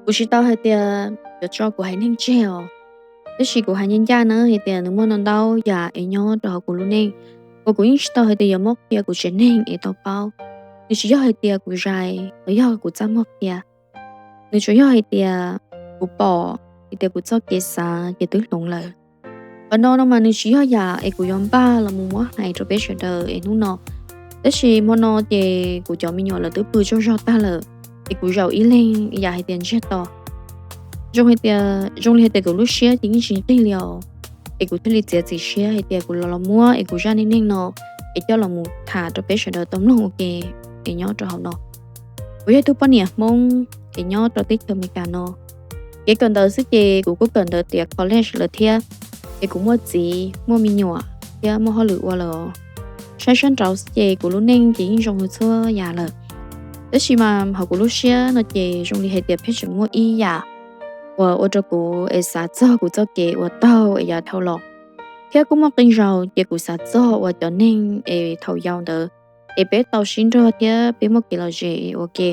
Kuv tsis tau hais tias yuav tso kuv haiv neeg tseg os, tab sis kuv hais ncaj ncaj na hais tias nws muaj ntau ntau yam es nyob rau hauv kuv lub neej uas kuv yeej tsis tau hais tias yuav muab qhia kuv tsev neeg es tau paub. Nws tsis yog hais tias kuv zais los yog kuv txaj muag qhia, nws tsuas yog hais tias kuv pom hais tias kuv txoj kev xav ces twb hloov lawm. Qhov no no mas nws tsis yog yam es kuv yuav npaj los mus muab hais rau peb sawv daws es hnub no, tab sis hmo no ces kuv cov me nyuam lawv twb pw tsaug zog tag lawm, es kuv zaum ib leeg yam hais tias ntsiag to. Zoo hais tias, zoo li hais tias kuv lub siab ces yeej tsis nqig li os, es kuv thiaj li txiav txim siab hais tias kuv los los muab es kuv zaj neej neeg no es coj los mus tham rau peb sawv daws tau mloog ua ke es nyob rau hauv no. Kuv yog ib tug poj niam Hmoob es nyob rau teb chaws Amelikas no. Kev kawm ntawv xwb ces kuv kuj kawm ntawv tiav college lawm thiab, es kuv muaj txiv muaj me nyuam thiab muaj hauj lwm ua lawm os. Saib sab nraud xwb ces kuv lub neej ces yeej zoo txhua yam lawm, tab sis mas hauv kuv lub siab no ces zoo li hais tias pheej tseem muaj ib yam uas ua rau kuv es xav txog kuv txoj kev uas taug es yav dhau los, thiab kuj muaj qee zaus ces kuv xav txog uas cov neeg es thaum yau ntawd es peb tau sib nrog thiab peb muaj kev lom zem ua ke.